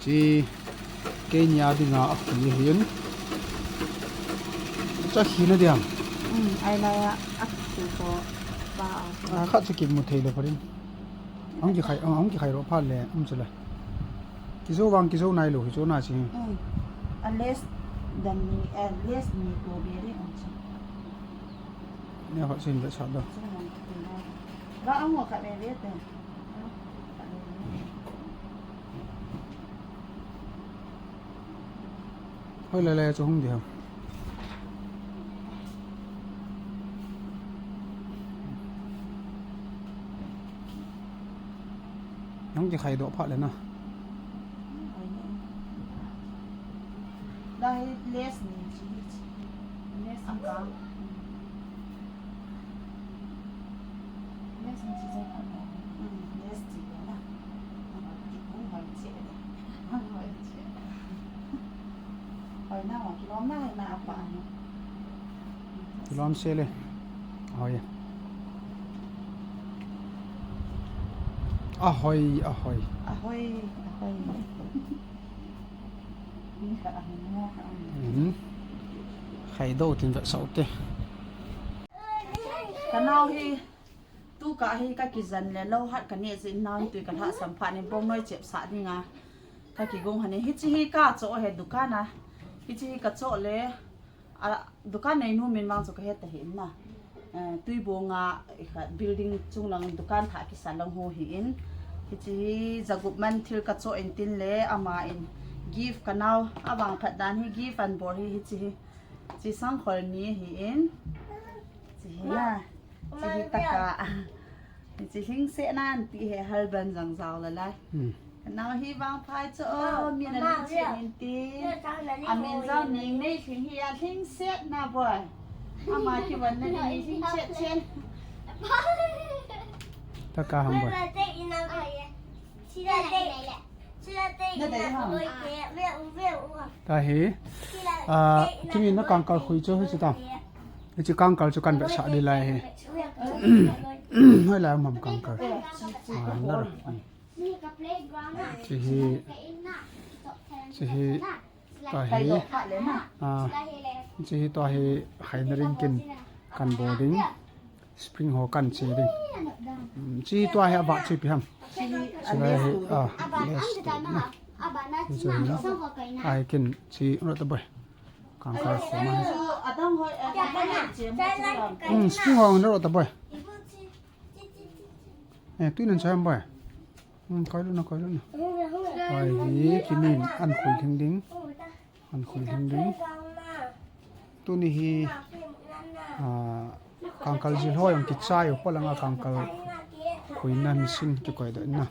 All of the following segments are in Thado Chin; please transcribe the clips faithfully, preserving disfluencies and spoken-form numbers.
Chi keini a dinga akhui hin. Cha khina diam. Um, ai la ya akhui ko ba a. A khat chu kimu thei lo parin. Ang kikhai, ang, ang kikhai ro pha le, um chula. Kizo vang kizo nai lo hi chu na chi. Um. A less than me, a less me ko be de um chu. Ne khat sin da sa da. Ba ang wa khat be be te. Hoi le le chu hung di ham. Nang kikhai doh pha le na. Lai less ni chi. Less ang ka. Less ni chi jai ka. Mm, less chi ka na. Ang ka ki kung hoi che le. Ang hoi che. Hoi na wa kilom na, hoi na apa ni. Kilom se le. Ahoi. Ahoi, ahoi. Ahoi, ahoi. Mhm. Khai doh tin vetsah u te. Ka nao hi, tu ka hi ka kijen le lo hat ka neh jeh in nao hi tui ka lhahsam phat in bongnoi chepsah dinga ka kigong hon e. Hiche hi ka choh e dukan a. Hiche hi ka choh le, a, dukan neinu min vang chu ka he tahih in na. Eh, Tuibong a, eh, kha building chunglang dukan thah kisa lang ho hi in. Hiche hi jagup man thil ka choh in tin le ama in gift ka nao a vangphat dan hi gift an bol hi hiche hi. Chi sang khol ni hi in. Chi hi na. Chi hi taka. Chi hing se nan ti he hal ban jang jao la lai. Hmm. Nao hi vang phai chu o, min a min chen in ti. A min jao ning nei hing hi a hing set na boy. Ama ki wan na ni hing set chen. Taka ham boy. Na dei ham. Ta hi. Ah, tuni na kangkal khui chu hi chu ta. Hiche kangkal chu kan vetsah di lai hi. Hoi lai um ham kangkal. Ah, na ra. Chi hi, chi hi, ta hi, ah, chi hi ta hi, hai na ring kin kan bol ding, spring ho kan che ding. Um, chi ta hi ava chi pi ham. Chi hi, ah, lace tu na. Chi hi, ai kin chi ro ta boy. Kangkal kho ma. Um, spring ho na ro ta boy. Eh, tui nan chai ham boy. Hmm, koi lou na, koi lou na. Koi hi, kinin an khui thing ding. An khui thing ding. Tuni hi, ah, kangkal jil ho jong kichai u, polanga kangkal khuina machine kikoi doh na.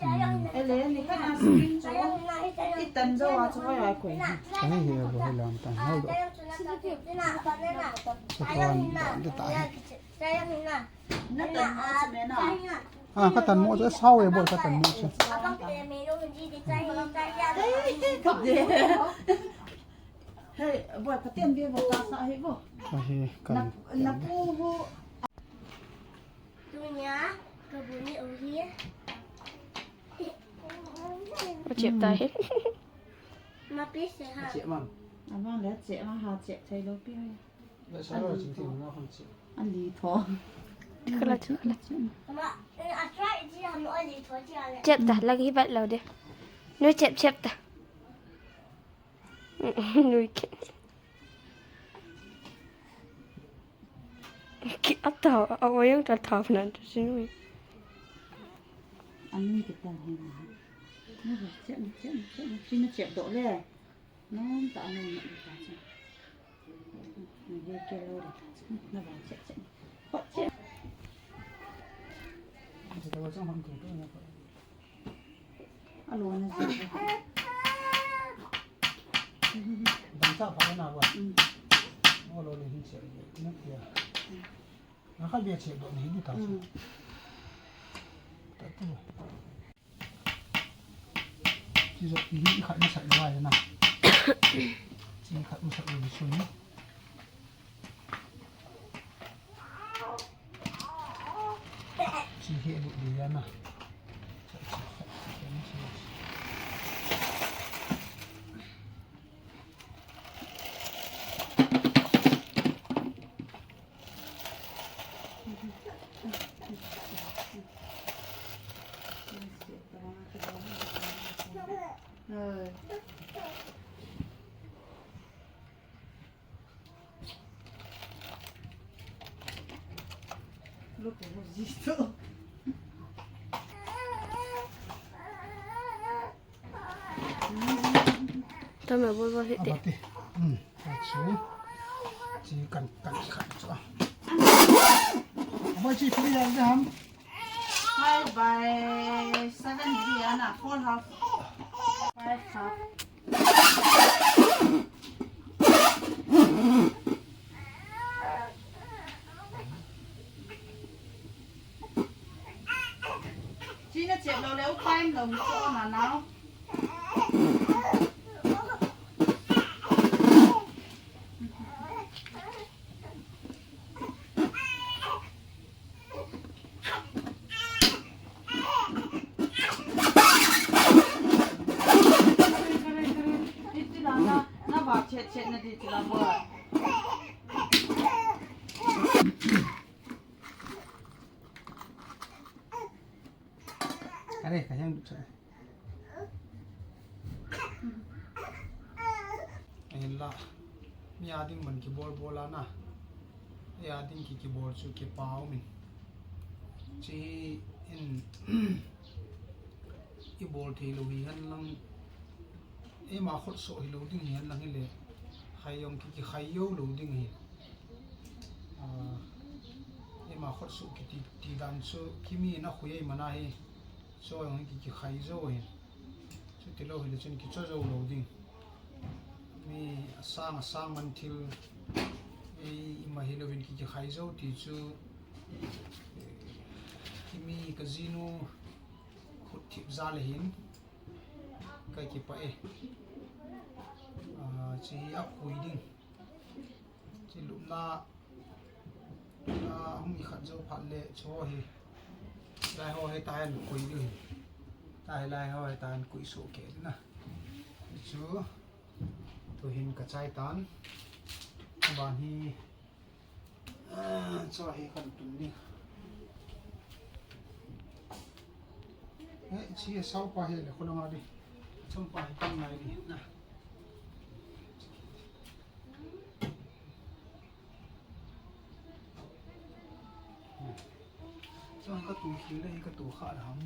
Hmm. Ele, ni kana spring chu. I tan jo a chu hoi a koi. Ka hi hi a bo hi lam tan hoi do. Sa kon da ta hi. Na tan mo chu me na. Ah, ka tan mo chu sao e bo ka tan mo chu. Hey, boy, ka tian ve bo ka sa hi bo. Ka hi kan. Na, na pu hu. Tunia, ka bu ni u hi. Ka chep ta hi. Ma pi se ha. Chep mam. Ama le chep ma ha chep thei lou pi hai. Le sa lo chim ti ma kham chep. A li tho. Ka la chu la chu. Ma, a try ji ha mo a li tho ji a le. Chep ta, la ki bat lo de. Nu chep chep ta. Nui ki. Ki ata, a oyang ta ta nan ta si nui. Ani kita ni. Na ba chep, chep, chep, si na chep doh le. Nom ta nom ta chep. Ni ke lo ta chep. Na ba chep, chep. Hot chep. Ni ta wa chang ham ke to na. Alo na. Dangchah pha na ba. Mm. Alo le hin che. Na pia. Na kha bia che do ni ni ta. Mm. Ta tu. Chi jo i khat ni sa la na. Chi khat ni sa ni su ni. Chi hi a lut di ya na. Tama bol bol hite. Abati. Hmm. Achu. Chi kan kan kan chu. Abai chi free ya ham. Five by seven, Diana, four half. Five half. China chep lo le, u paim lo, mi cho na nau. Are, ka yang duk sa. Ahinla, mi a ding man kibol bol a na. Ei a ding ki kibol chu kipa um in. Chi in i bol thei lo hi hen lang, eima khut so hi lo ding hi hen lang hi le, khai yong ki, kikhai yo lo ding hi. Ah, eima khut so kiti, ti dan chu kimi na khu ei mana hi. Cho jong hi ki, kikhai jo hin. Chuti lo hile chun kicho jo lo ding. Mi asang, asang man thil, ei, ima hilouvin ki, kikhai jo ti chu, eh, kimi ka jinu khut thip ja le hin ka kipah e. Ah, chi hi a kui ding. Chi lupna, a, hung i khat jo phat le cho hi. Lai ho hi ta hin kui diu hi. Ta hi lai ho hi ta hin kui so ke na. Chu, tu hin ka chai tan. Ban hi, a, cho hi kan tun ni. Eh, chi sau pa hi le ko la nga di. Chom pa hi kan ngai di na. Chuan ka tu khil le hi ka tu kha lam.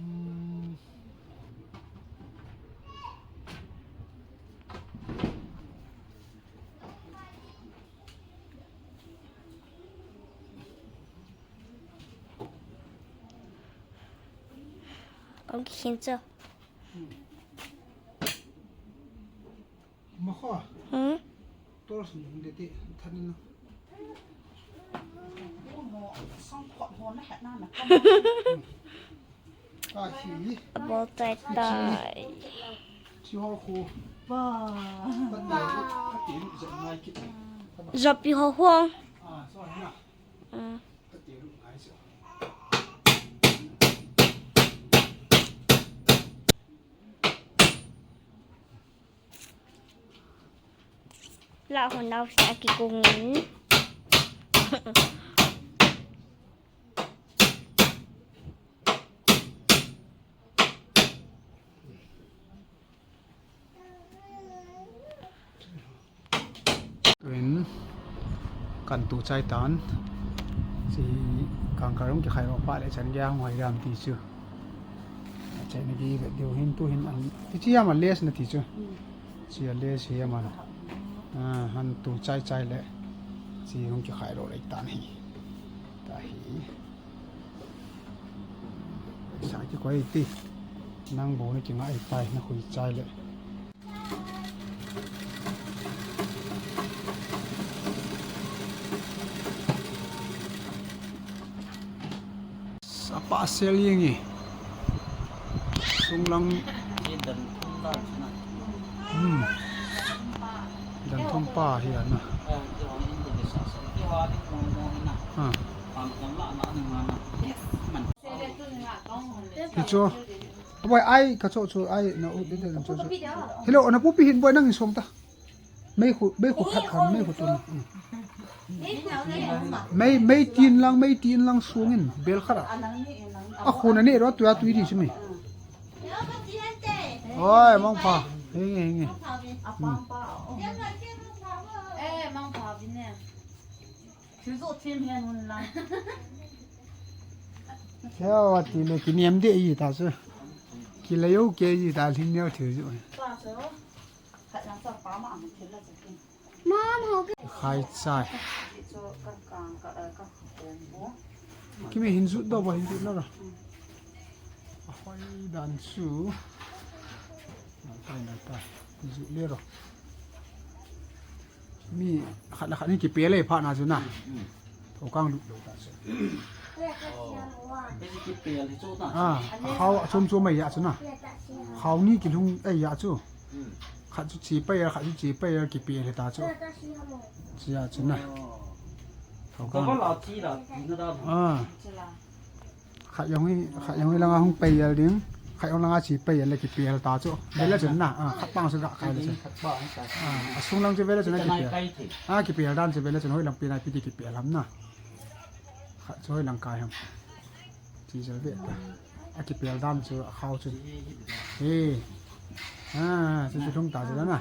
Kong kikhin chu. Hmm. Makho. Hmm? Tol sum hung de ti, thanin. Ka hi. Bol tai tai. Chi ho khu. Ba. Ka te, ka te lu zat ngai kit. Zapi ho huang. Ah, so na. Hmm. Ka te lu ngai so. Lah hon nau sa kikung in. Tuin kan tu chai tan. Chi kangkar hung kikhai ro pa le chan gei a hung hai dam ti chu. Chai na di vet diu hin tu hin an ti chi ama les na ti chu. Chi a les hi ama. A, han tu chai chai le. Chi hung kikhai ro le tan hi. Ta hi. Sa kikoi ti. Nang bo na kingai tai na hui chai le. Sapa sel yeng e. Sunglang. Hmm. Dan thum pa hi ana. Ha. Hi chu. Aboi, ai, ka cho cho, ai, na u, de, de, cho cho. Hello, na pupi hin boi nang in song ta. Mei khu, mei khu khat khan, mei khu tun. Mei, mei tin lang, mei tin lang sungin, bel khat a. A khu na ne ro, tua tui di simi. Oi, mong pha. Henge, henge. Kya wa ti le, kiniam de i ta su. Ki le yo ke i ta, ling neo thil ju. Mom, how can Khai chai. Kimi hin jut do ba, hin jut na ra. Hoi dan su. Nalai, nalai. Jut le ro. Mi khat le khat ni kipe le pha na chu na. Thokang lut lou ta chu. Ah, khao chom chom ai ya chu na. Khao ni kilhung ai ya chu. Khat chu chi pai a, khat chu chi pai a, kipe le ta chu. Chi ya chu na. Thokang. Ah. Khat jong hi, khat jong hi langa hung pai jel ding. Khat jong langa chi pai jel le kipe jel ta chu. Vele chun na, ah, khat pang chu ga kai le chun. Ah, asung lang chu vele chun na kipe. Ah, kipe jel dan chu vele chun hoi lang pi na pi ti kipe jel ham na. Khat chu hoi lang kai ham. Chi jel ve ta. A kipe jel dan chu a khao chu. He. Ah, chu chu thung ta chu na.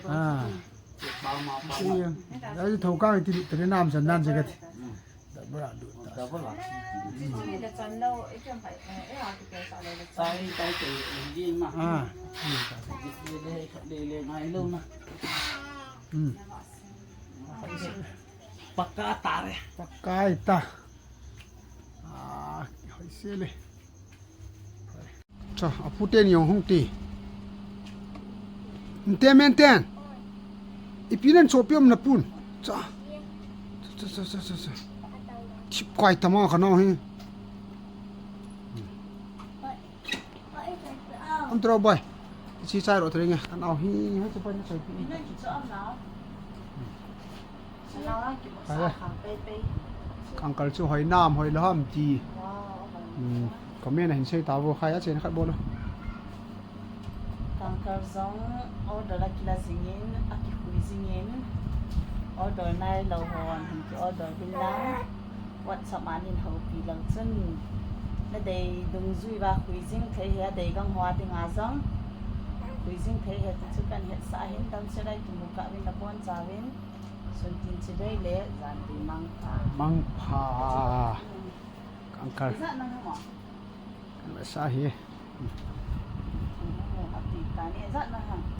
Ah. Ai thokang ti te nam san dan chu ga ti. Double a lut ta. Double a. Chai, chai, chai, chai, ma. Ah. Le, le, le, le, ngai lou na. Hmm. Pakka tare. Pakka i ta. Ah, hoi se le. Cha, apu te ni jong hung ti. Nte men ten. Ipi nan chopi um na pun. Cha. Cha, cha, cha, cha, cha. Thip kai tama ka nau hi. Am tro boy. Si chai ro tring. Ka nau hi, ha cha pa na chopi. Kaya. Kangkal chu hoi nam hoi lou ham ti. Hmm. Comment a hin sei ta vo khai a chen khat bol. Kangkal jong order a kila jingin, a kikhui jingin. Order nai lou hon hin ki order bin lang. WhatsApp a nin houpi lang chun. Na dei dungjui va khui jing thei he, dei gang hoa ding a jong. Khui jing thei he ti chu kan hetsah hin dam se lai tu mu ka vin na bon cha vin. Sun tin chi dei le, jan tin mangpha. Mangpha. Kangkal. Ijat na hang o? Kan sa hi. Api ka ni ijat na hang.